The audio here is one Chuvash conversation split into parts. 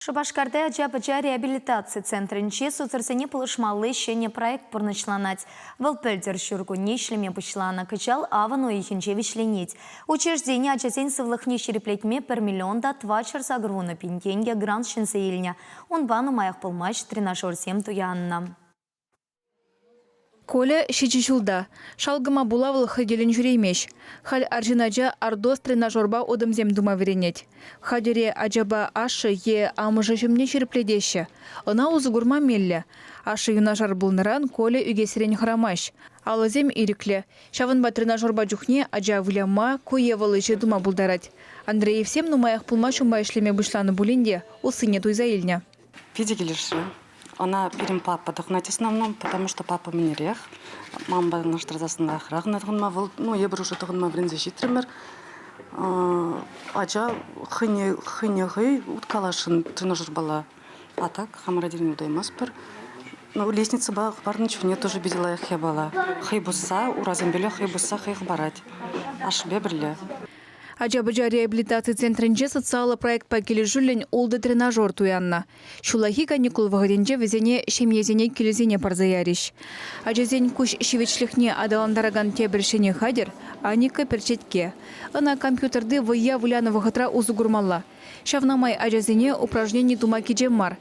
Шупашкарти ача-пӑча реабилитаци центрӗнче сусӑрсене пулӑшмалли ҫӗнӗ проект пурнӑҫланать. Вӑл пӗлтӗр ҫуркунне ӗҫлеме пуҫланӑ, кӑҫал авӑн уйӑхӗнче вӗҫленет. Учреждени ачасен сывлӑхне ҫирӗплетме пӗр миллион та 480 пин тенкӗ грант ҫӗнсе илнӗ. Унпа нумаях пулмасть тренажерсем туяннӑ. Коля ҫичӗ ҫулта. Шалкӑма пула вӑл хӑй тӗллӗн ҫӳреймест. Халь арҫын ача Ардос тренажерпа утӑмсем тума вӗренет. Хатӗре ачапа ашшӗ е амӑшӗ ҫумне ҫирӗплетеҫҫӗ. Ӑна усӑ курма меллӗ. Ашшӗ юнашар пулнӑран Коля ӳкесрен хӑрамасть. Алӑсем ирӗклӗ. Ҫавӑнпа тренажерпа чухне ача выляма, ку е вӑл ӗҫе тума пултарать. Андреевсем нумаях пулмасть унпа ӗҫлеме пуҫланӑ пулин те уссине туйса илнӗ. Питӗ килӗшрӗ. Ӑна пирӗн папа тӑхӑнать в основном, потому что папа мӗнерех. Мамӑпа танлаштарсассӑн лайӑхрах ӑна тӑхӑнма. Вӑл, ну, эпир уже тӑхӑнма вӗренсе ҫитрӗмӗр. Ача хӑйне, хӑйне хӑй уткаласшӑн тренажерпала. А так хамӑра тирне утаймастпӑр. Ну, лестницӑпа хӑпарнӑ чухне тоже питӗ лайӑх япала. Хӑй пусса, урасемпеле хӑй пусса хӑй хӑпарать. Ашшӗпе пӗрле. Ача-пӑча реабилитаци центрӗнче социаллӑ проектпа килӗшӳллӗн ултӑ тренажер туяннӑ. Ҫуллахи каникул вӑхӑтӗнче вӗсене ҫемьесене килӗсене парса ярӗҫ. Ачасен куҫ ҫивӗчлӗхне аталантаракан тепӗр ҫӗнӗ хатӗр, Аника перчетке. Ӑна компьютерти вӑййа вылянӑ вӑхӑтра усӑ курмалла. Ҫавна май ачасене упражнени тума кичем мар.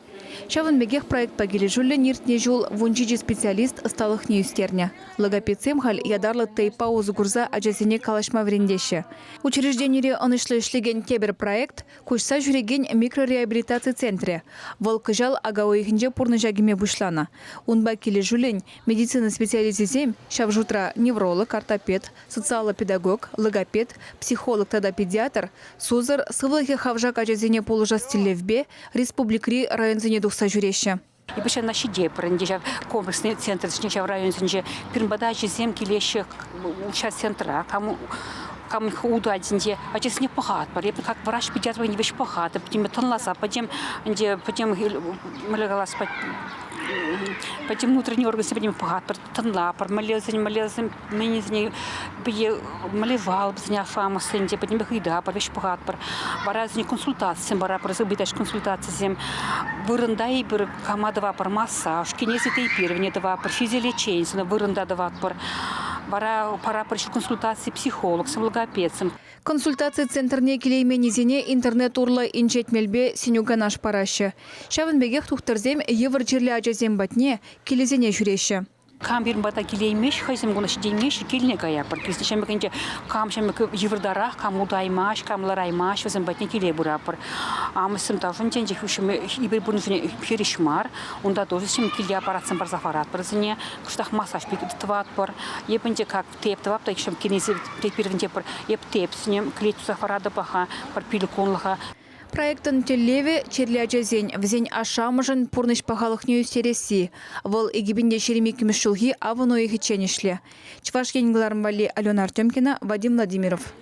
Ҫавӑн пекех проектпа килӗшӳллӗн иртнӗ ҫул 17 специалист ӑсталӑхне ӳстернӗ. Логопедсем халь ятарлӑ тейппа усӑ курса ачасене калаҫма вӗрентеҫҫӗ. Учрежденире ӑнӑҫлӑ ӗҫлекен тепӗр проект, куҫса ҫӳрекен микрореабилитаци центрӗ. Вӑл кӑҫал ака уйӑхӗнче пурнӑҫа кӗме пуҫланӑ. Унпа килӗшӳллӗн медицина специалисчӗсем, ҫав шутра невролог, ортопед, социаллӑ педагог, логопед, психолог тата педиатр сусӑр, сывлӑхӗ хавшак ачасене пулӑшас тӗллевпе республикӑри районсене тухса ҫӳреҫҫӗ. Эпир ҫавна ҫитетпӗр ӗнтӗ ҫав комплексный центрсенче, ҫав районсенче. Пирӗн пата ачасем килеҫҫӗ ҫав центра, кам кам утатӗнче ачасене пӑхатпӑр. Эпир как врач педиатр вӗҫ пӑхатӑп, пӗтӗмпе тӑнласа пӗтӗм ӗнтӗ пӗтӗм мӗнле калас пӗтӗм внутренний органсем пӗтӗм пӑхатпӑр, тӑнлапӑр, мӗнлесен, мӗнлесем мӗнесене мӗнле валбсене афамӑссенче пӗтӗмпех ыйтапӑр, вӗҫ пӑхатпӑр. Вара вӗсене консультацисем паратпӑр, ыйтаҫ консультацисем. Вырӑнта эпир кама тӑватпӑр массаж, кинезитерапирование тӑватпӑр, физиолечение вырӑнта тӑватпӑр. Вара паратпӑр консультаци психологсем, логопедсем. Консультаци центрне килейменнисене интернет урлӑ инҫет мелпе сӗнӳ-канаш параҫҫӗ. Ҫавӑн пекех тухтӑрсем йывӑр чирлӗ ачасем патне килӗсене ҫӳреҫҫӗ. Кам пирӗн пата килеймест, хӑйсем кунта ҫитеймеҫҫӗ, килне каятпӑр. Килсе ҫемӗкӗнче кам ҫемӗк йывӑртарах, кам утаймасть, кам лараймасть, вӗсем патне киле пыратпӑр. Амӑшсем таврӑнчӗ, эпир пурнӑҫне хирӗҫ мар. Унта тоже килте аппаратсем парса хӑваратпӑр вӗсене. Кӑштах массаж пек тӑватпӑр. Эп ӗнтӗ как теп тӑвап та кинесе теппирӗнче пӗр эп тепсене клей туса хӑваратӑп-ха, пӗр пилӗккунлӑха. Проектӑн тӗллевӗ – чирлӗ ачасен, вӗсен ашшӗ-амӑшӗн пурнӑҫ пахалӑхне ӳстересси. Вӑл 2022 ҫулхи авӑн уйӑхӗччен ӗҫлӗ. Чӑваш Ен кӑларӑм валли Алена Артемкина, Вадим Владимиров.